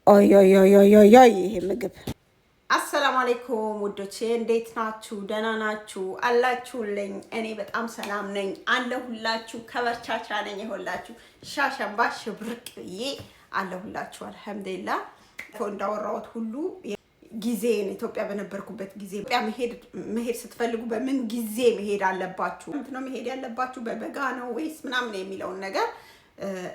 ኦይ ኦይ ኦይ ኦይ ኦይ ኦይ፣ ይሄ ምግብ። አሰላሙ አሌይኩም ውዶቼ፣ እንዴት ናችሁ? ደህና ናችሁ አላችሁልኝ? እኔ በጣም ሰላም ነኝ አለሁላችሁ። ከበርቻቻ ነኝ። ይኸውላችሁ ሻሸንባ ሽብርቅ ብዬ አለሁላችሁ። አልሐምዱሊላህ። እንዳወራሁት ሁሉ ጊዜን ኢትዮጵያ በነበርኩበት ጊዜ ኢትዮጵያ መሄድ ስትፈልጉ በምን ጊዜ መሄድ አለባችሁ ነው፣ መሄድ ያለባችሁ በበጋ ነው ወይስ ምናምን የሚለውን ነገር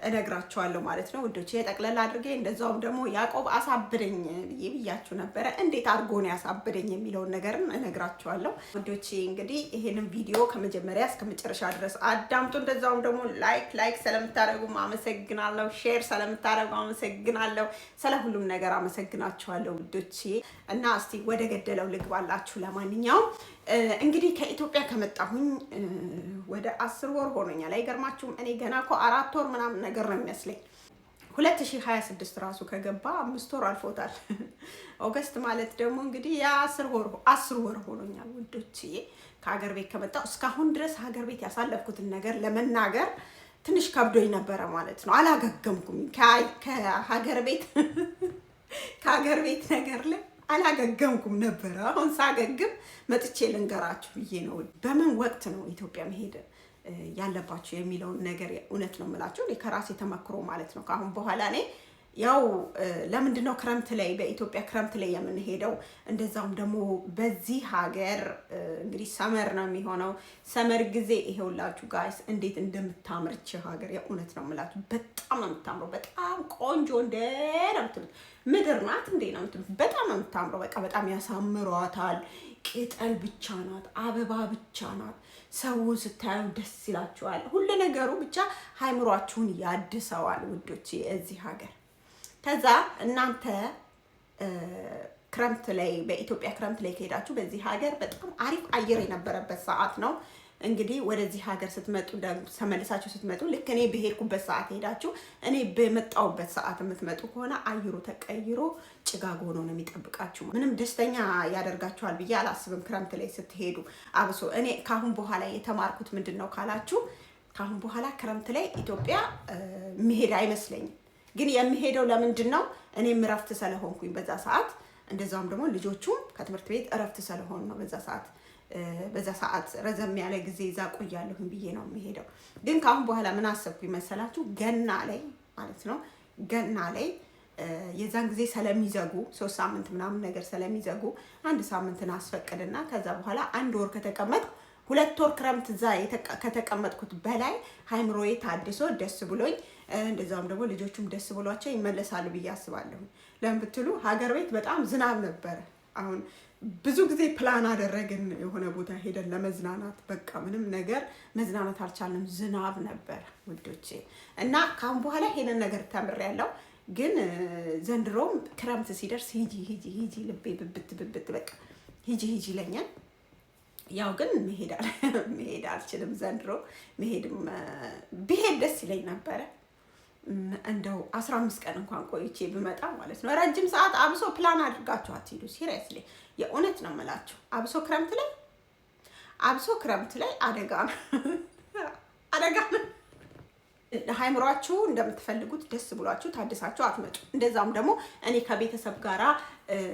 እነግራችኋለሁ ማለት ነው ውዶቼ፣ ጠቅለል አድርጌ። እንደዛውም ደግሞ ያዕቆብ አሳብደኝ ብዬ ብያችሁ ነበረ። እንዴት አድርጎ ነው ያሳብደኝ የሚለውን ነገርም እነግራችኋለሁ ውዶቼ። እንግዲህ ይሄንን ቪዲዮ ከመጀመሪያ እስከ መጨረሻ ድረስ አዳምጡ። እንደዛውም ደግሞ like like ስለምታደርጉ አመሰግናለሁ። Share ስለምታደርጉ አመሰግናለሁ። ስለ ሁሉም ነገር አመሰግናችኋለሁ ውዶቼ። እና እስቲ ወደ ገደለው ልግባላችሁ። ለማንኛውም እንግዲህ ከኢትዮጵያ ከመጣሁኝ ወደ 10 ወር ሆኖኛል። አይገርማችሁም? እኔ ገና እኮ 4 ወር ምናምን ነገር ነው የሚመስለኝ። 2026 ራሱ ከገባ 5 ወር አልፎታል። August ማለት ደግሞ እንግዲህ የ10 ወር 10 ወር ሆኖኛል ውዶችዬ ከሀገር ቤት ከመጣሁ። እስካሁን ድረስ ሀገር ቤት ያሳለፍኩትን ነገር ለመናገር ትንሽ ከብዶኝ ነበረ ማለት ነው። አላገገምኩም፣ ከሀገር ቤት ነገር ላይ አላገገምኩም ነበረ። አሁን ሳገግም መጥቼ ልንገራችሁ ብዬ ነው። በምን ወቅት ነው ኢትዮጵያ መሄድ ያለባችሁ የሚለውን ነገር እውነት ነው የምላችሁ፣ እኔ ከራሴ ተመክሮ ማለት ነው። ከአሁን በኋላ እኔ ያው ለምንድን ነው ክረምት ላይ፣ በኢትዮጵያ ክረምት ላይ የምንሄደው? እንደዛውም ደግሞ በዚህ ሀገር እንግዲህ summer ነው የሚሆነው። Summer ጊዜ ይሄውላችሁ guys እንዴት እንደምታምር ይቺ ሀገር፣ የእውነት ነው የምላችሁ፣ በጣም ነው የምታምረው። በጣም ቆንጆ እንደ ነው የምትሉት፣ ምድር ናት እንዴ ነው የምትሉት። በጣም ነው የምታምረው። በቃ በጣም ያሳምሯታል። ቅጠል ብቻ ናት፣ አበባ ብቻ ናት። ሰውን ስታዩ ደስ ይላችኋል። ሁሉ ነገሩ ብቻ አይምሯችሁን ያድሰዋል ውዶች እዚህ ሀገር። ከዛ እናንተ ክረምት ላይ፣ በኢትዮጵያ ክረምት ላይ ከሄዳችሁ በዚህ ሀገር በጣም አሪፍ አየር የነበረበት ሰዓት ነው። እንግዲህ ወደዚህ ሀገር ስትመጡ፣ ተመልሳችሁ ስትመጡ፣ ልክ እኔ በሄድኩበት ሰዓት ሄዳችሁ እኔ በመጣሁበት ሰዓት የምትመጡ ከሆነ አየሩ ተቀይሮ ጭጋግ ሆኖ ነው የሚጠብቃችሁ። ምንም ደስተኛ ያደርጋችኋል ብዬ አላስብም ክረምት ላይ ስትሄዱ። አብሶ እኔ ከአሁን በኋላ የተማርኩት ምንድን ነው ካላችሁ፣ ከአሁን በኋላ ክረምት ላይ ኢትዮጵያ መሄድ አይመስለኝም። ግን የምሄደው ለምንድን ነው? እኔም እረፍት ስለሆንኩኝ በዛ ሰዓት፣ እንደዛውም ደግሞ ልጆቹም ከትምህርት ቤት እረፍት ስለሆኑ ነው። በዛ ሰዓት ረዘም ያለ ጊዜ እዛ ቆያለሁኝ ብዬ ነው የምሄደው። ግን ከአሁን በኋላ ምን አሰብኩኝ መሰላችሁ? ገና ላይ ማለት ነው። ገና ላይ የዛን ጊዜ ስለሚዘጉ፣ 3 ሳምንት ምናምን ነገር ስለሚዘጉ፣ አንድ ሳምንትን አስፈቅድና ከዛ በኋላ አንድ ወር ከተቀመጥኩ፣ 2 ወር ክረምት እዛ ከተቀመጥኩት በላይ አይምሮዬ ታድሶ ደስ ብሎኝ፣ እንደዛውም ደግሞ ልጆቹም ደስ ብሏቸው ይመለሳሉ ብዬ አስባለሁ። ለምን ብትሉ ሀገር ቤት በጣም ዝናብ ነበረ። አሁን ብዙ ጊዜ ፕላን አደረግን የሆነ ቦታ ሄደን ለመዝናናት፣ በቃ ምንም ነገር መዝናናት አልቻልንም። ዝናብ ነበረ ውዶቼ። እና ከአሁን በኋላ ይሄንን ነገር ተምሬያለሁ። ግን ዘንድሮም ክረምት ሲደርስ ሂጂ ሂጂ ሂጂ ልቤ ብብት ብብት በቃ ሂጂ ሂጂ ይለኛል። ያው ግን መሄድ አልችልም ዘንድሮ። መሄድም ብሄድ ደስ ይለኝ ነበረ። እንደው 15 ቀን እንኳን ቆይቼ ብመጣ ማለት ነው። ረጅም ሰዓት አብሶ ፕላን አድርጋችሁ አትሂዱ። Seriously፣ የእውነት ነው የምላችሁ። አብሶ ክረምት ላይ አደጋ ነው፣ አደጋ ነው። አይምሯችሁ እንደምትፈልጉት ደስ ብሏችሁ ታድሳችሁ አትመጡ። እንደዛም ደግሞ እኔ ከቤተሰብ ጋራ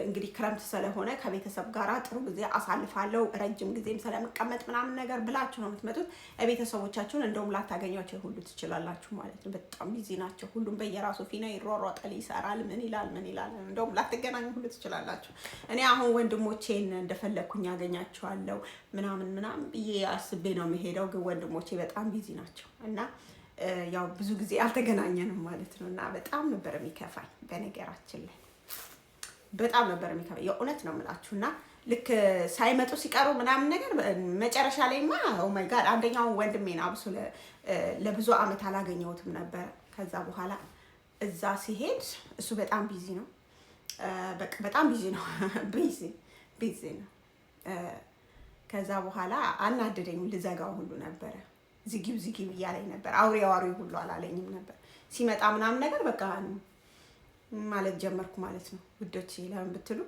እንግዲህ ክረምት ስለሆነ ከቤተሰብ ጋራ ጥሩ ጊዜ አሳልፋለሁ፣ ረጅም ጊዜም ስለምቀመጥ ምናምን ነገር ብላችሁ ነው የምትመጡት። ቤተሰቦቻችሁን እንደውም ላታገኟቸው ሁሉ ትችላላችሁ ማለት ነው። በጣም busy ናቸው። ሁሉም በየራሱ ፊና ይሯሯጣል፣ ይሰራል፣ ምን ይላል ምን ይላል። እንደውም ላትገናኙ ሁሉ ትችላላችሁ። እኔ አሁን ወንድሞቼን እንደፈለግኩኝ ያገኛቸዋለሁ ምናምን ምናምን ብዬ አስቤ ነው የምሄደው፣ ግን ወንድሞቼ በጣም busy ናቸው እና ያው ብዙ ጊዜ አልተገናኘንም ማለት ነው። እና በጣም ነበር የሚከፋኝ፣ በነገራችን ላይ በጣም ነበር የሚከፋኝ። የእውነት ነው የምላችሁ። እና ልክ ሳይመጡ ሲቀሩ ምናምን ነገር መጨረሻ ላይማ oh my God፣ አንደኛውን ወንድሜን አብሶ ለብዙ ዓመት አላገኘሁትም ነበረ። ከዛ በኋላ እዛ ሲሄድ እሱ በጣም busy ነው፣ በቃ በጣም busy ነው፣ busy busy ነው። ከዛ በኋላ አናደደኝ፣ ልዘጋው ሁሉ ነበረ። ዝጊው ዝጊው እያለኝ ነበር። አውሪ አውሪ ሁሉ አላለኝም ነበር። ሲመጣ ምናምን ነገር በቃ ማለት ጀመርኩ ማለት ነው ውዶች። ለምን ብትሉ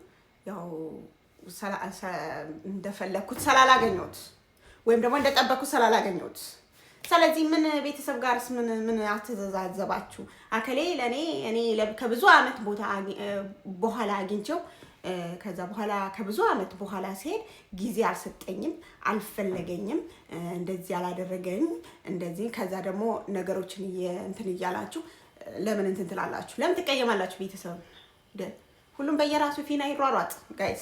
ያው እንደፈለግኩት ስላላገኘሁት ወይም ደግሞ እንደጠበቅኩት ስላላገኘሁት። ስለዚህ ምን ቤተሰብ ጋርስ ምን ምን አተዛዘባችሁ? አከሌ ለእኔ እኔ ከብዙ አመት ቦታ በኋላ አግኝቼው፣ ከዛ በኋላ ከብዙ አመት በኋላ ሲሄድ ጊዜ አልሰጠኝም፣ አልፈለገኝም፣ እንደዚህ አላደረገኝም፣ እንደዚህ። ከዛ ደግሞ ነገሮችን እንትን እያላችሁ ለምን እንትን ትላላችሁ? ለምን ትቀየማላችሁ? ቤተሰብ ሁሉም በየራሱ ፊና ይሯሯጥ guys።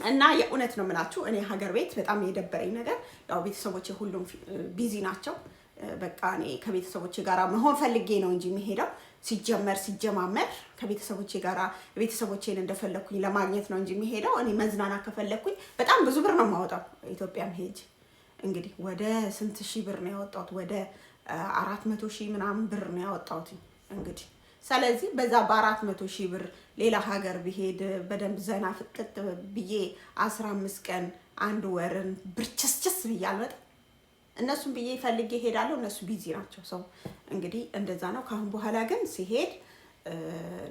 እና የእውነት ነው የምላችሁ፣ እኔ ሀገር ቤት በጣም የደበረኝ ነገር ያው ቤተሰቦቼ ሁሉም busy ናቸው። በቃ እኔ ከቤተሰቦቼ ጋር መሆን ፈልጌ ነው እንጂ የሚሄደው ሲጀመር ሲጀማመር ከቤተሰቦቼ ጋር ቤተሰቦቼን እንደፈለግኩኝ ለማግኘት ነው እንጂ የሚሄደው፣ እኔ መዝናናት ከፈለግኩኝ በጣም ብዙ ብር ነው የማወጣው። ኢትዮጵያም ሄጅ እንግዲህ ወደ ስንት ሺህ ብር ነው ያወጣሁት? ወደ 400,000 ምናምን ብር ነው ያወጣሁት እንግዲህ። ስለዚህ በዛ በ400,000 ብር ሌላ ሀገር ብሄድ በደንብ ዘና ፍጥጥ ብዬ 15 ቀን አንድ ወርን ብርችስችስ ብዬ አልመጣም። እነሱን ብዬ ፈልጌ እሄዳለሁ። እነሱ busy ናቸው። So እንግዲህ እንደዛ ነው። ከአሁን በኋላ ግን ሲሄድ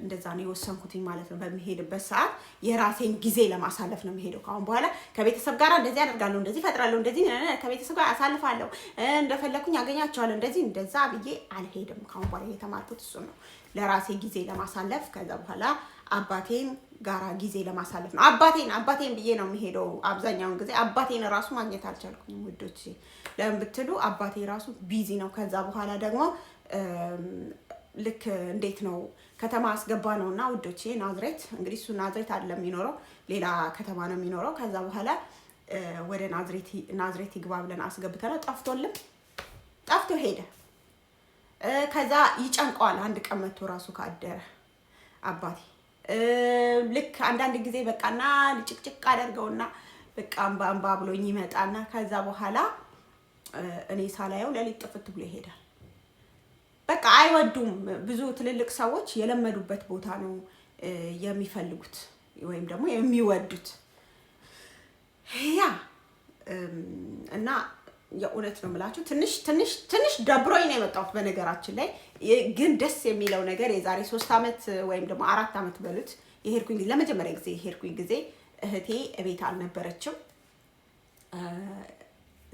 እንደዛ ነው የወሰንኩትኝ ማለት ነው። በሚሄድበት ሰዓት የራሴን ጊዜ ለማሳለፍ ነው የሚሄደው። ከአሁን በኋላ ከቤተሰብ ጋር እንደዚህ አደርጋለሁ፣ እንደዚህ እፈጥራለሁ፣ እንደዚህ ከቤተሰብ ጋር አሳልፋለሁ፣ እንደፈለግኩኝ አገኛቸዋለሁ፣ እንደዚህ እንደዛ ብዬ አልሄድም። ከአሁን በኋላ የተማርኩት እሱ ነው፣ ለራሴ ጊዜ ለማሳለፍ፣ ከዛ በኋላ አባቴን ጋራ ጊዜ ለማሳለፍ ነው። አባቴን አባቴን ብዬ ነው የሚሄደው። አብዛኛውን ጊዜ አባቴን ራሱ ማግኘት አልቻልኩኝም ውዶች። ለምን ብትሉ አባቴ ራሱ busy ነው። ከዛ በኋላ ደግሞ ልክ እንዴት ነው ከተማ አስገባ ነው እና ውዶቼ፣ ናዝሬት እንግዲህ እሱ ናዝሬት አይደለም የሚኖረው፣ ሌላ ከተማ ነው የሚኖረው። ከዛ በኋላ ወደ ናዝሬት ናዝሬት ይግባ ብለን አስገብተነው ጠፍቶልም ጠፍቶ ሄደ። ከዛ ይጨንቀዋል። አንድ ቀን መጥቶ ራሱ ካደረ አባቴ ልክ አንዳንድ ጊዜ በቃና ጭቅጭቅ አደርገውና በቃ እምባ እምባ ብሎኝ ይመጣና ከዛ በኋላ እኔ ሳላየው ሌሊት ጥፍት ብሎ ይሄዳል። በቃ አይወዱም። ብዙ ትልልቅ ሰዎች የለመዱበት ቦታ ነው የሚፈልጉት ወይም ደግሞ የሚወዱት። Yeah፣ እና የእውነት ነው የምላችሁ፣ ትንሽ ትንሽ ትንሽ ደብሮኝ ነው የመጣሁት። በነገራችን ላይ ግን ደስ የሚለው ነገር የዛሬ 3 ዓመት ወይም ደግሞ 4 ዓመት በሉት የሄድኩኝ ጊዜ፣ ለመጀመሪያ ጊዜ የሄድኩኝ ጊዜ እህቴ እቤት አልነበረችም።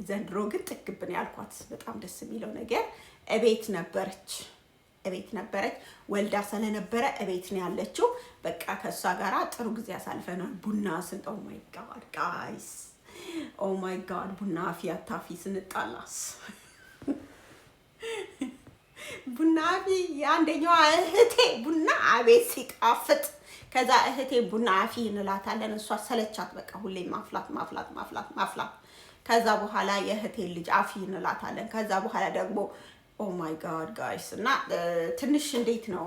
ዘንድሮ ግን ጥግብ ነው ያልኳት። በጣም ደስ የሚለው ነገር እቤት ነበረች፣ እቤት ነበረች። ወልዳ ስለነበረ እቤት ነው ያለችው። በቃ ከእሷ ጋር ጥሩ ጊዜ አሳልፈናል። ቡና ስንጠጣ፣ oh my God guys፣ oh my God፣ ቡና አፊ አታፊ ስንጣላስ፣ ቡና አፊ የአንደኛዋ እህቴ ቡና አቤት ሲጣፍጥ። ከዛ እህቴ ቡና አፊ እንላታለን። እሷ ሰለቻት። በቃ ሁሌ ማፍላት ማፍላት ማፍላት ማፍላት። ከዛ በኋላ የእህቴ ልጅ አፊ እንላታለን። ከዛ በኋላ ደግሞ oh my God guys፣ እና ትንሽ እንዴት ነው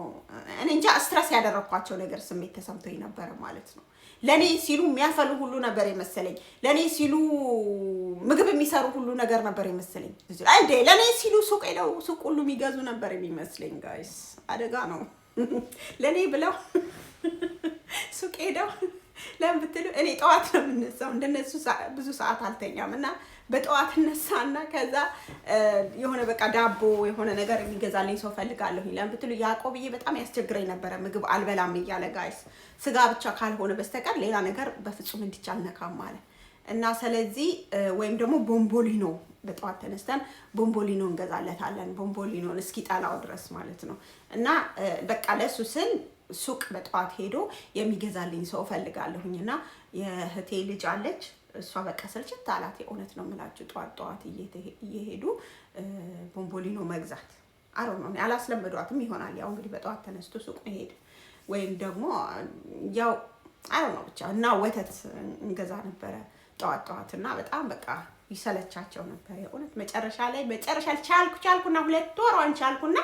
እኔ እንጃ stress ያደረግኳቸው ነገር ስሜት ተሰምቶኝ ነበረ ማለት ነው። ለእኔ ሲሉ የሚያፈሉ ሁሉ ነበር የመሰለኝ። ለእኔ ሲሉ ምግብ የሚሰሩ ሁሉ ነገር ነበር የመሰለኝ። እንዴ፣ ለእኔ ሲሉ ሱቅ ሄደው ሱቅ ሁሉ የሚገዙ ነበር የሚመስለኝ። Guys፣ አደጋ ነው። ለእኔ ብለው ሱቅ ሄደው፣ ለምን ብትሉ እኔ ጠዋት ነው የምነሳው። እንደነሱ ብዙ ሰዓት አልተኛም እና በጠዋት እነሳና ከዛ የሆነ በቃ ዳቦ የሆነ ነገር የሚገዛልኝ ሰው ፈልጋለሁ። ለምን ብትሉ ያዕቆብዬ በጣም ያስቸግረኝ ነበረ፣ ምግብ አልበላም እያለ guys፣ ስጋ ብቻ ካልሆነ በስተቀር ሌላ ነገር በፍጹም እንዲቻል አልነካም አለ። እና ስለዚህ ወይም ደግሞ ቦምቦሊኖ በጠዋት ተነስተን ቦምቦሊኖ እንገዛለታለን። ቦምቦሊኖን እስኪጠላው ድረስ ማለት ነው። እና በቃ ለእሱ ስል ሱቅ በጠዋት ሄዶ የሚገዛልኝ ሰው እፈልጋለሁኝ። እና የእህቴ ልጅ አለች። እሷ በቃ ስልችት አላት። የእውነት ነው የምላችሁ፣ ጠዋት ጠዋት እየሄዱ ቦምቦሊኖ መግዛት አሮ ነው፣ አላስለመዷትም ይሆናል። ያው እንግዲህ በጠዋት ተነስቶ ሱቅ መሄድ ወይም ደግሞ ያው አሮ ነው ብቻ። እና ወተት እንገዛ ነበረ ጠዋት ጠዋት እና በጣም በቃ ይሰለቻቸው ነበር። የእውነት መጨረሻ ላይ መጨረሻ ቻልኩ ቻልኩና 2 ወሯን ቻልኩና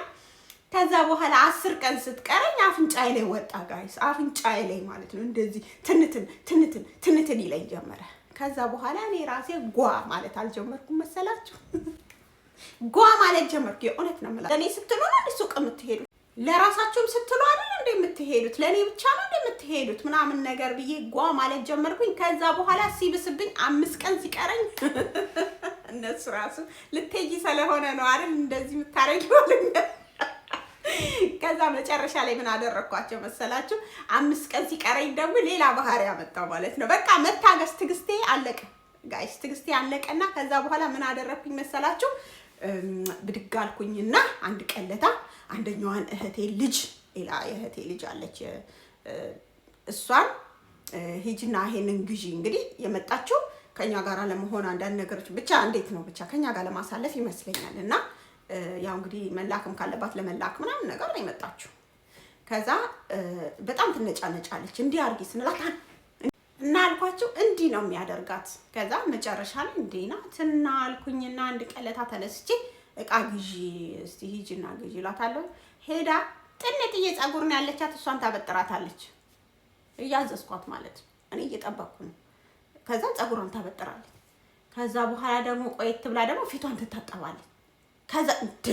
ከዛ በኋላ 10 ቀን ስትቀረኝ አፍንጫዬ ላይ ወጣ guys፣ አፍንጫዬ ላይ ማለት ነው። እንደዚህ ትንትን ትንትን ትንትን ይለኝ ጀመረ። ከዛ በኋላ እኔ ራሴ ጓ ማለት አልጀመርኩም መሰላችሁ? ጓ ማለት ጀመርኩ። የእውነት ነው የምላችሁ። ለእኔ ስትሉ ነው ሱቅ የምትሄዱት፣ ለራሳችሁም ስትሉ አይደል እንደ የምትሄዱት፣ ለእኔ ብቻ ነው እንደ የምትሄዱት ምናምን ነገር ብዬ ጓ ማለት ጀመርኩኝ። ከዛ በኋላ ሲብስብኝ 5 ቀን ሲቀረኝ እነሱ ራሱ ልትሄጂ ስለሆነ ነው አይደል እንደዚህ የምታረጊው አሉኝ። ከዛ መጨረሻ ላይ ምን አደረግኳቸው መሰላችሁ? 5 ቀን ሲቀረኝ ደግሞ ሌላ ባህሪ ያመጣው ማለት ነው። በቃ መታገስ ትግስቴ አለቀ guys፣ ትግስቴ አለቀና ከዛ በኋላ ምን አደረግኩኝ መሰላችሁ? ብድግ አልኩኝና አንድ ቀለታ አንደኛዋን እህቴ ልጅ፣ ሌላ የእህቴ ልጅ አለች፣ እሷን ሂጂና ይሄንን ግዢ። እንግዲህ የመጣችው ከኛ ጋር ለመሆን፣ አንዳንድ ነገሮች ብቻ እንዴት ነው ብቻ ከኛ ጋር ለማሳለፍ ይመስለኛል። እና ያው እንግዲህ መላክም ካለባት ለመላክ ምናምን ነገር ነው የመጣችው። ከዛ በጣም ትነጫነጫለች። እንዲህ አድርጊ ስንላት እና አልኳቸው እንዲህ ነው የሚያደርጋት። ከዛ መጨረሻ ላይ እንዲህ ናት እና አልኩኝና አንድ ቀለታ ተነስቼ እቃ ግዢ እስቲ ሂጂና ግዢ እላታለሁ። ሄዳ ጥንጥዬ ፀጉር ነው ያለቻት፣ እሷን ታበጥራታለች። እያዘዝኳት ማለት ነው። እኔ እየጠበቅኩ ነው። ከዛ ፀጉሯን ታበጥራለች። ከዛ በኋላ ደግሞ ቆየት ብላ ደግሞ ፊቷን ትታጠባለች። ከዛ እንደ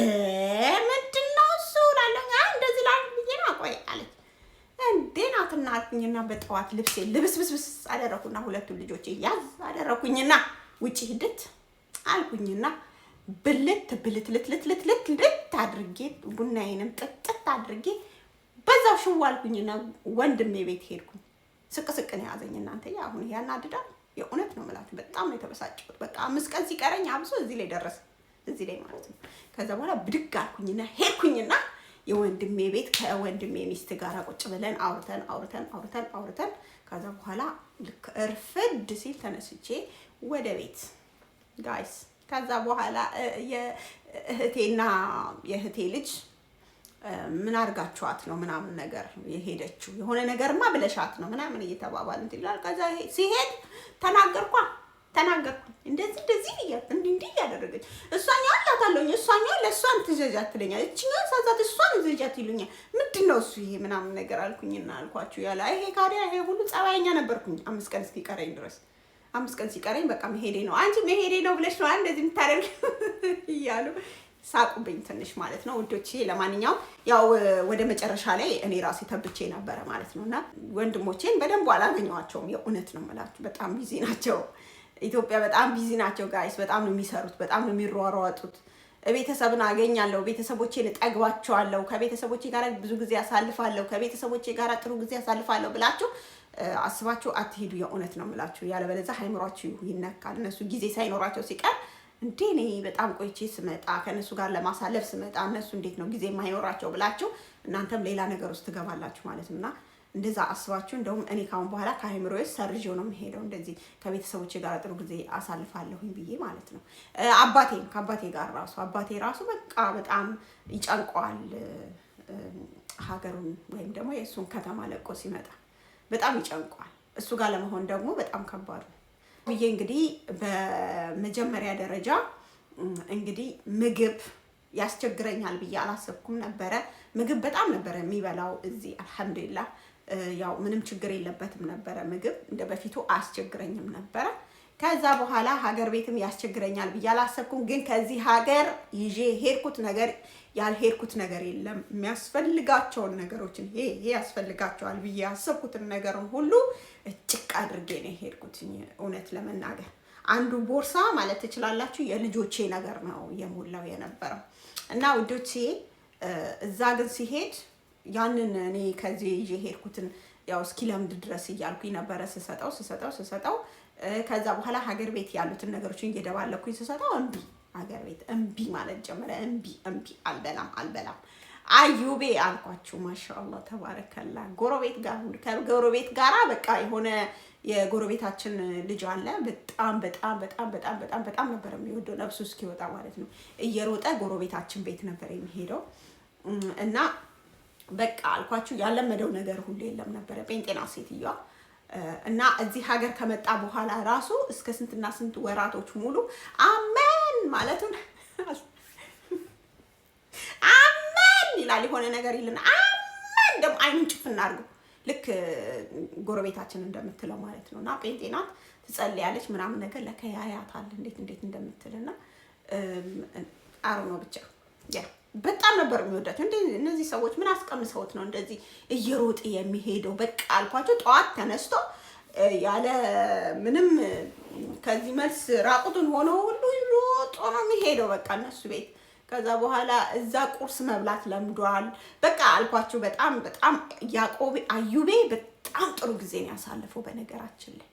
ምንድን ነው እሱ እላለሁ። አይ እንደዚህ ላድርግ ብዬ ነው፣ ቆይ አለች። እንዴ ናትና አልኩኝና በጠዋት ልብሴ ልብስብስብስ አደረኩና ሁለቱን ልጆቼ ያዝ አደረኩኝና ውጪ ሂድት አልኩኝና ብልት ብልት ልት ልት ልት ልት ልት አድርጌ ቡናዬንም ጥጥት አድርጌ በዛው ሽው አልኩኝና ወንድሜ ቤት ሄድኩኝ። ስቅ ስቅ ነው የያዘኝ። እናንተ አሁን ያናድዳል። የእውነት ነው የምላችሁ፣ በጣም ነው የተበሳጨሁት። በቃ 5 ቀን ሲቀረኝ አብሶ እዚህ ላይ ደረሰ፣ እዚህ ላይ ማለት ነው። ከዛ በኋላ ብድግ አልኩኝና ሄድኩኝና የወንድሜ ቤት ከወንድሜ ሚስት ጋር ቁጭ ብለን አውርተን አውርተን አውርተን አውርተን ከዛ በኋላ ልክ እርፍድ ሲል ተነስቼ ወደ ቤት guys። ከዛ በኋላ የእህቴና የእህቴ ልጅ ምን አድርጋችኋት ነው ምናምን ነገር የሄደችው፣ የሆነ ነገርማ ብለሻት ነው ምናምን እየተባባል እንትን ይላል። ከዛ ሲሄድ ተናገርኳ ተናገርኩ፣ እንደዚህ እንደዚህ እያት እንዲህ እንዲህ እያደረገች እሷኛዋን እላታለሁኝ፣ እሷኛዋን ለእሷን ትዘዣት ትለኛለች፣ እችኛዋን ሳዛት እሷን ትዘዣት ይሉኛል። ምንድን ነው እሱ ይሄ ምናምን ነገር አልኩኝና አልኳችሁ ያለ ይሄ ካዲያ ይሄ ሁሉ ጸባይኛ ነበርኩኝ 5 ቀን እስኪቀረኝ ድረስ። 5 ቀን ሲቀረኝ በቃ መሄዴ ነው፣ አንቺ መሄዴ ነው ብለሽ ነው እንደዚህ የምታደርግ እያሉ ሳቁብኝ ትንሽ ማለት ነው ውዶቼ። ለማንኛውም ያው ወደ መጨረሻ ላይ እኔ ራሴ ተብቼ ነበረ ማለት ነው። እና ወንድሞቼን በደንቡ አላገኘኋቸውም። የእውነት ነው የምላችሁ፣ በጣም busy ናቸው። ኢትዮጵያ በጣም busy ናቸው guys። በጣም ነው የሚሰሩት፣ በጣም ነው የሚሯሯጡት። ቤተሰብን አገኛለሁ፣ ቤተሰቦቼን እጠግባቸዋለሁ፣ ከቤተሰቦቼ ጋር ብዙ ጊዜ አሳልፋለሁ፣ ከቤተሰቦቼ ጋር ጥሩ ጊዜ አሳልፋለሁ ብላችሁ አስባችሁ አትሄዱ። የእውነት ነው የምላችሁ። ያለበለዚያ አይምሯችሁ ይነካል። እነሱ ጊዜ ሳይኖራቸው ሲቀር እንዴ እኔ በጣም ቆይቼ ስመጣ፣ ከእነሱ ጋር ለማሳለፍ ስመጣ እነሱ እንዴት ነው ጊዜ የማይኖራቸው ብላችሁ እናንተም ሌላ ነገር ውስጥ ትገባላችሁ ማለት ነው። እና እንደዛ አስባችሁ እንደውም እኔ ካሁን በኋላ ከአይምሮዬ ሰርዤው ነው የምሄደው። እንደዚህ ከቤተሰቦቼ ጋር ጥሩ ጊዜ አሳልፋለሁኝ ብዬ ማለት ነው። አባቴ ከአባቴ ጋር ራሱ አባቴ ራሱ በቃ በጣም ይጨንቀዋል። ሀገሩን ወይም ደግሞ የእሱን ከተማ ለቆ ሲመጣ በጣም ይጨንቀዋል። እሱ ጋር ለመሆን ደግሞ በጣም ከባድ ነው ብዬ እንግዲህ በመጀመሪያ ደረጃ እንግዲህ ምግብ ያስቸግረኛል ብዬ አላሰብኩም ነበረ። ምግብ በጣም ነበረ የሚበላው እዚህ፣ አልሐምዱሊላህ። ያው ምንም ችግር የለበትም ነበረ። ምግብ እንደ በፊቱ አያስቸግረኝም ነበረ። ከዛ በኋላ ሀገር ቤትም ያስቸግረኛል ብዬ አላሰብኩም። ግን ከዚህ ሀገር ይዤ ሄድኩት ነገር ያልሄድኩት ነገር የለም። የሚያስፈልጋቸውን ነገሮችን ይሄ ይሄ ያስፈልጋቸዋል ብዬ ያሰብኩትን ነገርን ሁሉ እጭቅ አድርጌ ነው የሄድኩት። እውነት ለመናገር አንዱ ቦርሳ ማለት ትችላላችሁ የልጆቼ ነገር ነው የሞላው የነበረው። እና ውዶቼ እዛ ግን ሲሄድ ያንን እኔ ከዚህ ይዤ ሄድኩትን ያው እስኪለምድ ድረስ እያልኩኝ ነበረ ስሰጠው ስሰጠው ስሰጠው። ከዛ በኋላ ሀገር ቤት ያሉትን ነገሮችን እየደባለኩኝ ስሰጠው እምቢ፣ ሀገር ቤት እምቢ ማለት ጀመረ። እምቢ እምቢ፣ አልበላም አልበላም። አዩቤ አልኳችሁ። ማሻአላህ ተባረከላ። ጎረቤት ጋር ከጎረቤት ጋራ በቃ የሆነ የጎረቤታችን ልጅ አለ። በጣም በጣም በጣም በጣም በጣም በጣም ነበር የሚወደው ነፍሱ እስኪወጣ ማለት ነው። እየሮጠ ጎረቤታችን ቤት ነበር የሚሄደው እና በቃ አልኳችሁ ያለመደው ነገር ሁሉ የለም ነበረ። ጴንጤና ሴትዮዋ። እና እዚህ ሀገር ከመጣ በኋላ ራሱ እስከ ስንትና ስንት ወራቶች ሙሉ አመን ማለቱን አመን ይላል። የሆነ ነገር ይልና አመን ደግሞ አይኑን ጭፍን አድርጎ ልክ ጎረቤታችን እንደምትለው ማለት ነው። እና ጴንጤ ናት፣ ትጸልያለች ምናምን ነገር፣ ለካ ያያታል እንዴት እንዴት እንደምትልና አሮ ነው ብቻ ያ በጣም ነበር የሚወዳቸው። እንደ እነዚህ ሰዎች ምን አስቀምሰውት ነው እንደዚህ እየሮጠ የሚሄደው? በቃ አልኳቸው። ጠዋት ተነስቶ ያለ ምንም ከዚህ መልስ ራቁቱን ሆኖ ሁሉ ሮጦ ነው የሚሄደው በቃ እነሱ ቤት። ከዛ በኋላ እዛ ቁርስ መብላት ለምዷል። በቃ አልኳቸው በጣም በጣም ያዕቆብ አዩቤ በጣም ጥሩ ጊዜ ነው ያሳለፈው። በነገራችን ላይ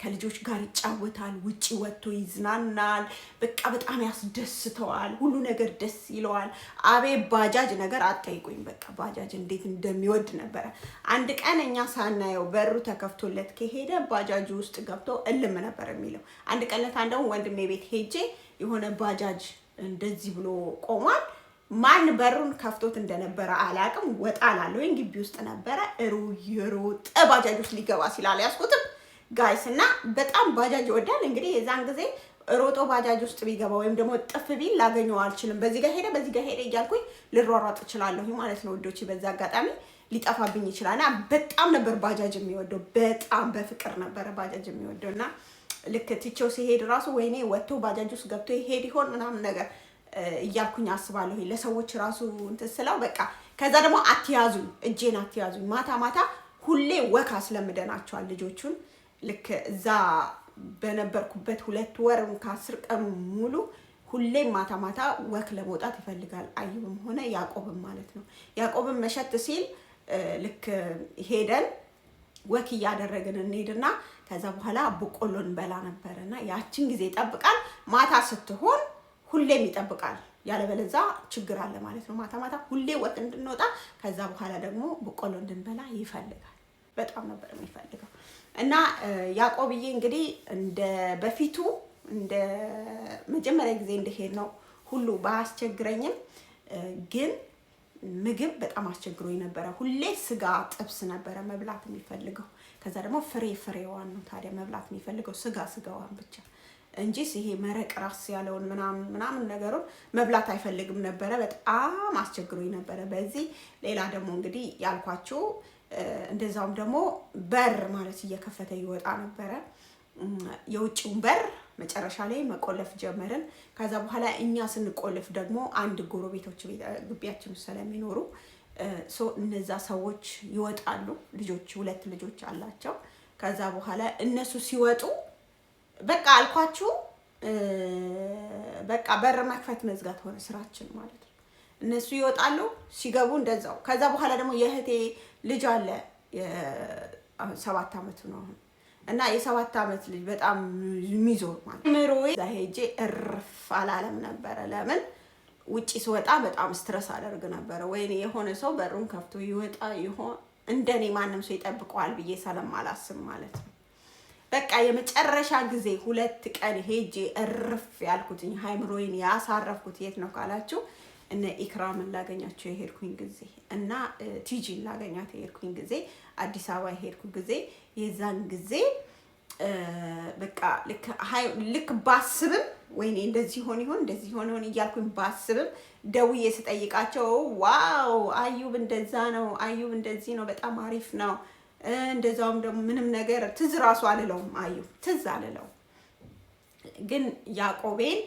ከልጆች ጋር ይጫወታል፣ ውጪ ወጥቶ ይዝናናል። በቃ በጣም ያስደስተዋል። ሁሉ ነገር ደስ ይለዋል። አቤ ባጃጅ ነገር አትጠይቁኝ። በቃ ባጃጅ እንዴት እንደሚወድ ነበረ። አንድ ቀን እኛ ሳናየው በሩ ተከፍቶለት ከሄደ ባጃጁ ውስጥ ገብቶ እልም ነበር የሚለው። አንድ ቀን ለታ እንደውም ወንድሜ ቤት ሄጄ የሆነ ባጃጅ እንደዚህ ብሎ ቆሟል። ማን በሩን ከፍቶት እንደነበረ አላቅም። ወጣ ላለሁኝ ግቢ ውስጥ ነበረ። እየሮጠ ባጃጅ ውስጥ ሊገባ ሲል አልያዝኩትም guys። እና በጣም ባጃጅ ይወዳል። እንግዲህ የዛን ጊዜ ሮጦ ባጃጅ ውስጥ ቢገባ ወይም ደግሞ ጥፍ ቢል ላገኘው አልችልም። በዚህ ጋር ሄደ፣ በዚህ ጋር ሄደ እያልኩኝ ልሯሯጥ እችላለሁ ማለት ነው ውዶች። በዛ አጋጣሚ ሊጠፋብኝ ይችላል። እና በጣም ነበር ባጃጅ የሚወደው፣ በጣም በፍቅር ነበረ ባጃጅ የሚወደው። እና ልክ ትቼው ሲሄድ ራሱ ወይኔ ወጥቶ ባጃጅ ውስጥ ገብቶ ይሄድ ይሆን ምናምን ነገር እያልኩኝ አስባለሁ። ለሰዎች ራሱ እንትን ስለው በቃ ከዛ ደግሞ አትያዙኝ፣ እጄን አትያዙኝ። ማታ ማታ ሁሌ walk አስለምደናቸዋል ልጆቹን። ልክ እዛ በነበርኩበት 2 ወር ከ10 ቀኑ ሙሉ ሁሌም ማታ ማታ walk ለመውጣት ይፈልጋል። አዩብም ሆነ ያዕቆብም ማለት ነው። ያዕቆብም መሸት ሲል ልክ ሄደን walk እያደረግን እንሄድና ከዛ በኋላ በቆሎ እንበላ ነበረ እና ያችን ጊዜ ይጠብቃል። ማታ ስትሆን ሁሌም ይጠብቃል። ያለበለዛ ችግር አለ ማለት ነው። ማታ ማታ ሁሌ walk እንድንወጣ ከዛ በኋላ ደግሞ በቆሎ እንድንበላ ይፈልጋል። በጣም ነበር የሚፈልገው። እና ያዕቆብዬ እንግዲህ እንደ በፊቱ፣ እንደ መጀመሪያ ጊዜ እንደሄድ ነው ሁሉ ባያስቸግረኝም ግን ምግብ በጣም አስቸግሮኝ ነበረ። ሁሌ ስጋ ጥብስ ነበረ መብላት የሚፈልገው። ከዛ ደግሞ ፍሬ ፍሬዋን ነው ታዲያ መብላት የሚፈልገው፣ ስጋ ስጋዋን ብቻ እንጂ ይሄ መረቅ ራስ ያለውን ምናምን ምናምን ነገሩን መብላት አይፈልግም ነበረ። በጣም አስቸግሮኝ ነበረ። በዚህ ሌላ ደግሞ እንግዲህ ያልኳችሁ እንደዛውም ደግሞ በር ማለት እየከፈተ ይወጣ ነበረ። የውጭውን በር መጨረሻ ላይ መቆለፍ ጀመርን። ከዛ በኋላ እኛ ስንቆልፍ ደግሞ አንድ ጎረቤቶች ግቢያችን ውስጥ ስለሚኖሩ እነዛ ሰዎች ይወጣሉ። ልጆች፣ ሁለት ልጆች አላቸው። ከዛ በኋላ እነሱ ሲወጡ በቃ አልኳችሁ፣ በቃ በር መክፈት መዝጋት ሆነ ስራችን ማለት ነው። እነሱ ይወጣሉ፣ ሲገቡ እንደዛው። ከዛ በኋላ ደግሞ የእህቴ ልጅ አለ፣ 7 ዓመቱ ነው አሁን። እና የ7 ዓመት ልጅ በጣም የሚዞር ማለት ምሮዬ እዛ ሄጄ እርፍ አላለም ነበረ። ለምን ውጪ ስወጣ በጣም stress አደርግ ነበረ። ወይኔ የሆነ ሰው በሩን ከፍቶ ይወጣ ይሆን፣ እንደኔ ማንም ሰው ይጠብቀዋል ብዬ ስለማላስብ ማለት ነው። በቃ የመጨረሻ ጊዜ 2 ቀን ሄጄ እርፍ ያልኩትኝ፣ አይምሮዬን ያሳረፍኩት የት ነው ካላችሁ እነ ኢክራምን ላገኛቸው የሄድኩኝ ጊዜ እና ቲጂን ላገኛት የሄድኩኝ ጊዜ፣ አዲስ አበባ የሄድኩ ጊዜ፣ የዛን ጊዜ በቃ ልክ ባስብም ወይኔ እንደዚህ ሆን ይሆን፣ እንደዚህ ሆን ይሆን እያልኩኝ ባስብም ደውዬ ስጠይቃቸው wow አዩብ እንደዛ ነው፣ አዩብ እንደዚህ ነው፣ በጣም አሪፍ ነው። እንደዛውም ደግሞ ምንም ነገር ትዝ ራሱ አልለውም፣ አዩብ ትዝ አልለውም። ግን ያዕቆቤን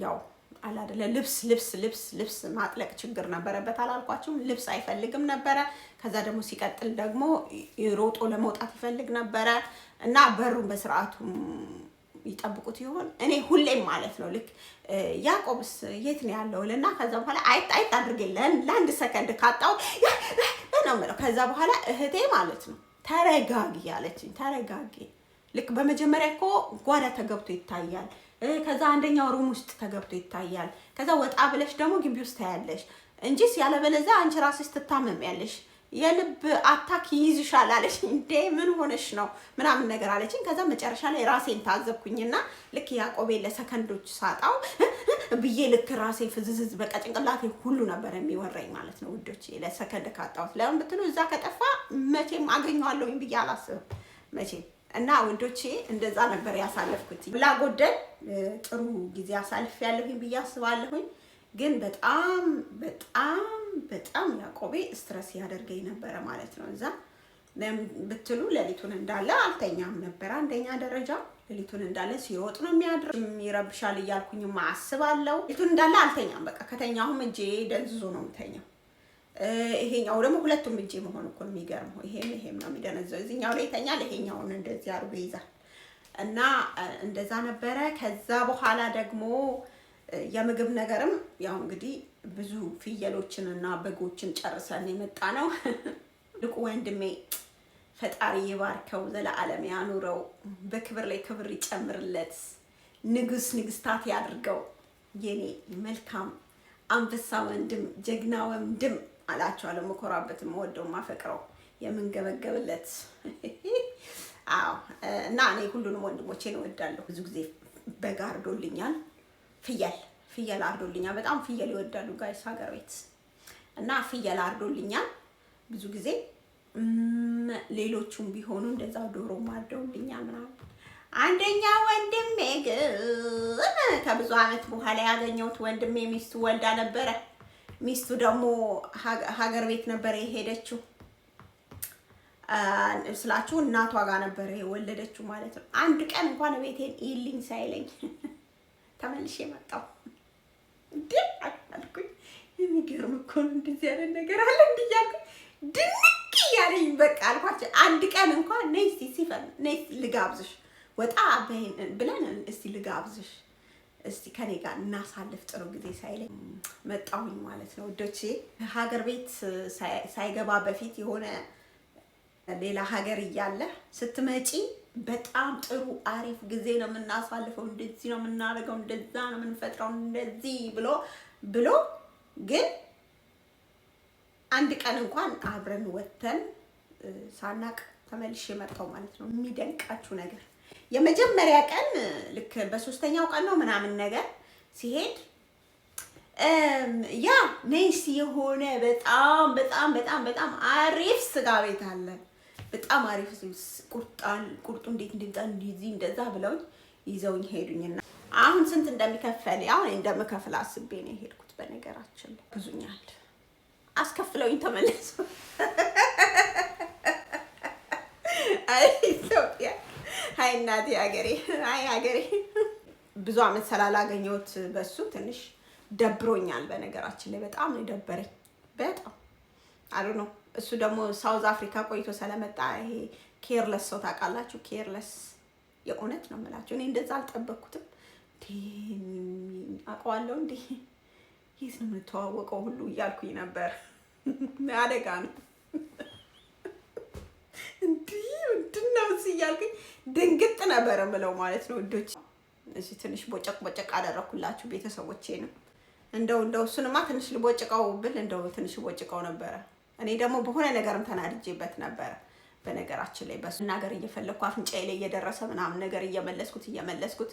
ያው አላደለ ልብስ ልብስ ልብስ ልብስ ማጥለቅ ችግር ነበረበት አላልኳችሁም? ልብስ አይፈልግም ነበረ። ከዛ ደግሞ ሲቀጥል ደግሞ ሮጦ ለመውጣት ይፈልግ ነበረ እና በሩን በስርዓቱ ይጠብቁት ይሆን? እኔ ሁሌም ማለት ነው ልክ ያዕቆብስ የት ነው ያለው እና ከዛ በኋላ አይት አይት አድርጌ ለአንድ ሰከንድ ካጣው ነው የምለው። ከዛ በኋላ እህቴ ማለት ነው ተረጋጊ አለችኝ። ተረጋጊ፣ ልክ በመጀመሪያ እኮ ጓዳ ተገብቶ ይታያል። ከዛ አንደኛው room ውስጥ ተገብቶ ይታያል። ከዛ ወጣ ብለሽ ደግሞ ግቢ ውስጥ ታያለሽ እንጂ ያለበለዚያ አንቺ ራስሽ ትታመሚያለሽ፣ የልብ attack ይይዝሻል አለች። እንዴ ምን ሆነሽ ነው ምናምን ነገር አለችኝ። ከዛ መጨረሻ ላይ ራሴን ታዘብኩኝና ልክ ያዕቆቤን ለሰከንዶች ሳጣው ብዬ ልክ ራሴ ፍዝዝዝ፣ በቃ ጭንቅላቴ ሁሉ ነበር የሚወረኝ ማለት ነው ውዶች። ለሰከንድ ካጣሁት፣ ለምን ብትሉ እዛ ከጠፋ መቼም አገኘዋለሁኝ ብዬ አላስብም መቼም። እና ውዶቼ እንደዛ ነበር ያሳለፍኩት። ላጎደል ጥሩ ጊዜ አሳልፌያለሁኝ ብዬ አስባለሁኝ። ግን በጣም በጣም በጣም ያዕቆቤ stress ያደርገኝ ነበረ ማለት ነው። እዛ ብትሉ ሌሊቱን እንዳለ አልተኛም ነበረ። አንደኛ ደረጃ ሌሊቱን እንዳለ ሲሮጥ ነው የሚያድር፣ ይረብሻል እያልኩኝ አስባለሁ። ሌሊቱን እንዳለ አልተኛም። በቃ ከተኛሁም እጄ ደንዝዞ ነው የምተኛው። ይሄኛው ደግሞ ሁለቱም እጄ መሆን እኮ ነው የሚገርመው። ይሄም ይሄም ነው የሚደነዘው። እዚህኛው ላይ ይተኛል፣ ይሄኛውን እንደዚህ አድርጎ ይይዛል። እና እንደዛ ነበረ። ከዛ በኋላ ደግሞ የምግብ ነገርም ያው እንግዲህ ብዙ ፍየሎችን እና በጎችን ጨርሰን የመጣ ነው። ልቁ ወንድሜ ፈጣሪ ይባርከው፣ ዘለዓለም ያኑረው፣ በክብር ላይ ክብር ይጨምርለት፣ ንጉስ ንግስታት ያድርገው። የኔ መልካም አንበሳ ወንድም፣ ጀግና ወንድም አላቸዋለሁ። የምኮራበት፣ የምወደው፣ የማፈቅረው፣ የምንገበገብለት። አዎ፣ እና እኔ ሁሉንም ወንድሞቼን እወዳለሁ። ብዙ ጊዜ በግ አርዶልኛል፣ ፍየል አርዶልኛል። በጣም ፍየል ይወዳሉ guys ሀገር ቤት እና ፍየል አርዶልኛል ብዙ ጊዜ። ሌሎቹም ቢሆኑ እንደዛው ዶሮ አርደውልኛል ምናምን። አንደኛ ወንድሜ ግን ከብዙ ዓመት በኋላ ያገኘሁት ወንድሜ ሚስቱ ወልዳ ነበረ። ሚስቱ ደግሞ ሀገር ቤት ነበረ የሄደችው ስላችሁ እናቷ ጋር ነበረ የወለደችው ማለት ነው። አንድ ቀን እንኳን ቤቴን ይልኝ ሳይለኝ ተመልሼ መጣሁ። እንዴ አልኩኝ። የሚገርም እኮ ነው፣ እንደዚህ ያለ ነገር አለ እንዲህ እያልኩኝ ድንቅ እያለኝ በቃ አልኳቸው። አንድ ቀን እንኳን ነይ እስኪ ሲፈን፣ ነይ እስኪ ልጋብዝሽ፣ ወጣ ብለን እስቲ ልጋብዝሽ፣ እስቲ ከኔ ጋር እናሳልፍ ጥሩ ጊዜ ሳይለኝ መጣሁኝ ማለት ነው ውዶቼ። ሀገር ቤት ሳይገባ በፊት የሆነ ሌላ ሀገር እያለ ስትመጪ በጣም ጥሩ አሪፍ ጊዜ ነው የምናሳልፈው፣ እንደዚህ ነው የምናደርገው፣ እንደዛ ነው የምንፈጥረው፣ እንደዚህ ብሎ ብሎ ግን አንድ ቀን እንኳን አብረን ወጥተን ሳናቅ ተመልሼ መጣሁ ማለት ነው። የሚደንቃችሁ ነገር የመጀመሪያ ቀን ልክ በሶስተኛው ቀን ነው ምናምን ነገር ሲሄድ yeah፣ ነይ እስኪ የሆነ በጣም በጣም በጣም በጣም አሪፍ ስጋ ቤት አለ። በጣም አሪፍ ቁርጣል ቁርጡ እንዴት እንደዛ እንደዚህ እንደዛ ብለውኝ ይዘውኝ ሄዱኝና አሁን ስንት እንደሚከፈል አሁን እንደምከፍል አስቤ ነው የሄድኩት። በነገራችን ላይ ብዙኛል አስከፍለውኝ ተመለሱ። አይ ኢትዮጵያ፣ አይ እናቴ ሀገሬ፣ አይ ሀገሬ። ብዙ አመት ስላላገኘሁት በሱ ትንሽ ደብሮኛል። በነገራችን ላይ በጣም ነው የደበረኝ። በጣም አሉ ነው። እሱ ደግሞ South Africa ቆይቶ ስለመጣ ይሄ careless ሰው ታውቃላችሁ፣ careless የእውነት ነው የምላችሁ። እኔ እንደዛ አልጠበቅኩትም። አውቀዋለሁ እንዴ፣ የት ነው የምንተዋወቀው ሁሉ እያልኩኝ ነበር። አደጋ ነው እንዲህ ምንድን ነው እዚህ እያልኩኝ ድንግጥ ነበር የምለው ማለት ነው ውዶች። እዚህ ትንሽ ቦጨቅ ቦጨቅ አደረኩላችሁ ቤተሰቦቼ ነው። እንደው እሱንማ ትንሽ ልቦጭቀው ብል እንደው ትንሽ ቦጭቀው ነበረ። እኔ ደግሞ በሆነ ነገርም ተናድጄበት ነበረ። በነገራችን ላይ በሱ ነገር እየፈለግኩ አፍንጫዬ ላይ እየደረሰ ምናምን ነገር እየመለስኩት እየመለስኩት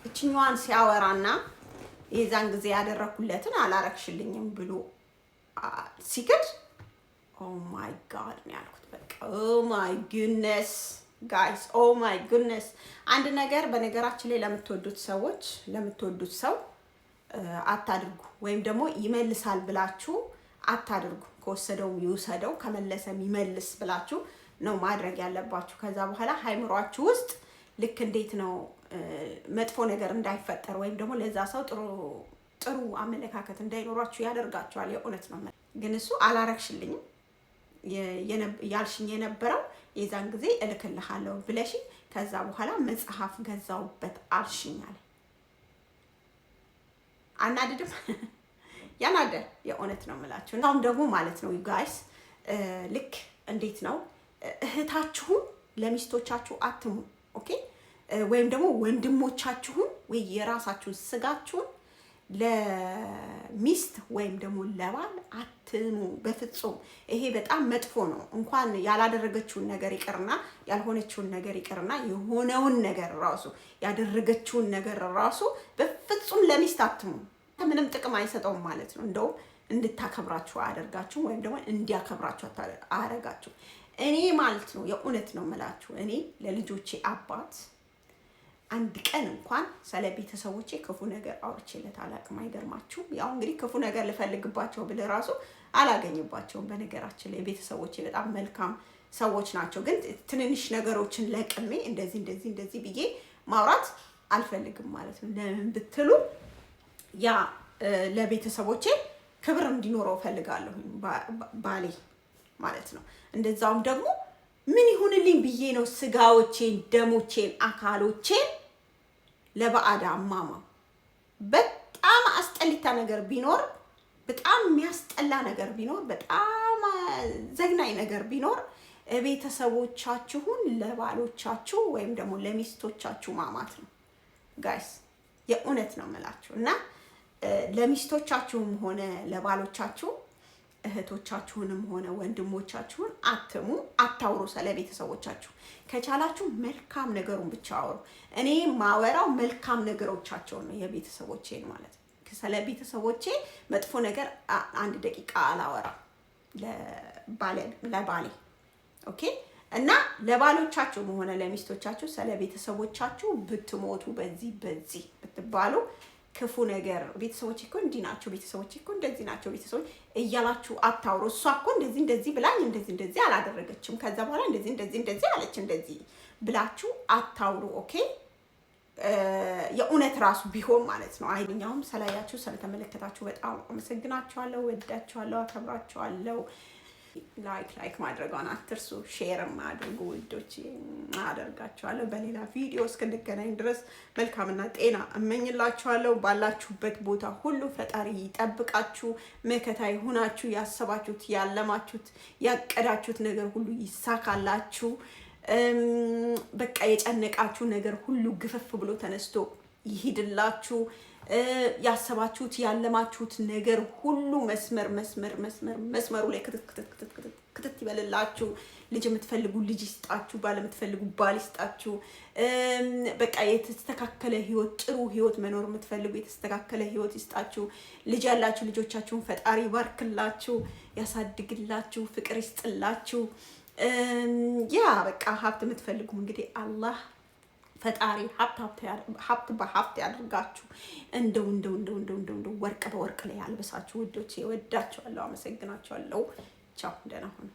እችኛዋን ሲያወራና የዛን ጊዜ ያደረኩለትን አላረግሽልኝም ብሎ ሲክድ oh my God ነው ያልኩት። በቃ oh my goodness guys፣ oh my goodness። አንድ ነገር በነገራችን ላይ ለምትወዱት ሰዎች፣ ለምትወዱት ሰው አታድርጉ፣ ወይም ደግሞ ይመልሳል ብላችሁ አታድርጉ። ከወሰደውም ይውሰደው ከመለሰም ይመልስ ብላችሁ ነው ማድረግ ያለባችሁ። ከዛ በኋላ አይምሯችሁ ውስጥ ልክ እንዴት ነው መጥፎ ነገር እንዳይፈጠር ወይም ደግሞ ለዛ ሰው ጥሩ ጥሩ አመለካከት እንዳይኖራችሁ ያደርጋችኋል። የእውነት ነው። ግን እሱ አላረግሽልኝም ያልሽኝ የነበረው የዛን ጊዜ እልክልሃለሁ ብለሽኝ ከዛ በኋላ መጽሐፍ ገዛውበት አልሽኝ አለ። አናድድም? ያናደል። የእውነት ነው የምላችሁ። አሁን ደግሞ ማለት ነው guys፣ ልክ እንዴት ነው እህታችሁን ለሚስቶቻችሁ አትሙ። Okay፣ ወይም ደግሞ ወንድሞቻችሁን ወይ የራሳችሁን ስጋችሁን ለሚስት ወይም ደግሞ ለባል አትሙ በፍጹም። ይሄ በጣም መጥፎ ነው። እንኳን ያላደረገችውን ነገር ይቅርና ያልሆነችውን ነገር ይቅርና የሆነውን ነገር ራሱ፣ ያደረገችውን ነገር ራሱ በፍጹም ለሚስት አትሙ። ምንም ጥቅም አይሰጠውም ማለት ነው። እንደውም እንድታከብራችሁ አያደርጋችሁም፣ ወይም ደግሞ እንዲያከብራችሁ አያደርጋችሁም። እኔ ማለት ነው የእውነት ነው የምላችሁ፣ እኔ ለልጆቼ አባት አንድ ቀን እንኳን ስለ ቤተሰቦቼ ክፉ ነገር አውርቼለት አላውቅም። አይገርማችሁም? ያው እንግዲህ ክፉ ነገር ልፈልግባቸው ብል ራሱ አላገኝባቸውም። በነገራችን ላይ ቤተሰቦቼ በጣም መልካም ሰዎች ናቸው። ግን ትንንሽ ነገሮችን ለቅሜ እንደዚህ እንደዚህ እንደዚህ ብዬ ማውራት አልፈልግም ማለት ነው። ለምን ብትሉ ያ ለቤተሰቦቼ ክብር እንዲኖረው እፈልጋለሁ ባሌ ማለት ነው። እንደዛውም ደግሞ ምን ይሁንልኝ ብዬ ነው ስጋዎቼን፣ ደሞቼን፣ አካሎቼን ለባዕድ አማማ። በጣም አስጠሊታ ነገር ቢኖር፣ በጣም የሚያስጠላ ነገር ቢኖር፣ በጣም ዘግናኝ ነገር ቢኖር ቤተሰቦቻችሁን ለባሎቻችሁ ወይም ደግሞ ለሚስቶቻችሁ ማማት ነው guys። የእውነት ነው የምላችሁ። እና ለሚስቶቻችሁም ሆነ ለባሎቻችሁ እህቶቻችሁንም ሆነ ወንድሞቻችሁን አትሙ፣ አታውሩ ስለ ቤተሰቦቻችሁ። ከቻላችሁ መልካም ነገሩን ብቻ አውሩ። እኔ ማወራው መልካም ነገሮቻቸውን ነው፣ የቤተሰቦቼን ማለት ነው። ስለ ቤተሰቦቼ መጥፎ ነገር አንድ ደቂቃ አላወራም ለባሌ። Okay፣ እና ለባሎቻችሁም ሆነ ለሚስቶቻችሁ ስለ ቤተሰቦቻችሁ ብትሞቱ በዚህ በዚህ ብትባሉ ክፉ ነገር ቤተሰቦች እኮ እንዲህ ናቸው፣ ቤተሰቦች እኮ እንደዚህ ናቸው፣ ቤተሰቦች እያላችሁ አታውሩ። እሷ እኮ እንደዚህ እንደዚህ ብላኝ እንደዚህ እንደዚህ አላደረገችም፣ ከዛ በኋላ እንደዚህ እንደዚህ እንደዚህ አለች፣ እንደዚህ ብላችሁ አታውሩ። Okay፣ የእውነት ራሱ ቢሆን ማለት ነው። አይኛውም ስላያችሁ ስለተመለከታችሁ በጣም አመሰግናችኋለሁ። ወዳችኋለሁ፣ አከብራችኋለሁ። Like like ማድረጓን አትርሱ። Share ም አድርጉ ውዶች፣ አደርጋችኋለሁ። በሌላ ቪዲዮ እስክንገናኝ ድረስ መልካምና ጤና እመኝላችኋለሁ። ባላችሁበት ቦታ ሁሉ ፈጣሪ ይጠብቃችሁ፣ መከታ ይሁናችሁ። ያሰባችሁት፣ ያለማችሁት፣ ያቀዳችሁት ነገር ሁሉ ይሳካላችሁ። በቃ የጨነቃችሁ ነገር ሁሉ ግፍፍ ብሎ ተነስቶ ይሂድላችሁ። ያሰባችሁት ያለማችሁት ነገር ሁሉ መስመር መስመር መስመር መስመሩ ላይ ክትት ክትት ክትት ክትት ክትት ይበልላችሁ። ልጅ የምትፈልጉ ልጅ ይስጣችሁ። ባል የምትፈልጉ ባል ይስጣችሁ። በቃ የተስተካከለ ህይወት፣ ጥሩ ህይወት መኖር የምትፈልጉ የተስተካከለ ህይወት ይስጣችሁ። ልጅ ያላችሁ ልጆቻችሁን ፈጣሪ ይባርክላችሁ፣ ያሳድግላችሁ፣ ፍቅር ይስጥላችሁ። Yeah፣ በቃ ሀብት የምትፈልጉ እንግዲህ አላህ ፈጣሪ ሀብት በሀብት ያድርጋችሁ። እንደው እንደው እንደው እንደው እንደው እንደው ወርቅ በወርቅ ላይ ያልበሳችሁ ውዶቼ፣ እወዳችኋለሁ፣ አመሰግናችኋለሁ። ቻው፣ ደህና ሁኑ።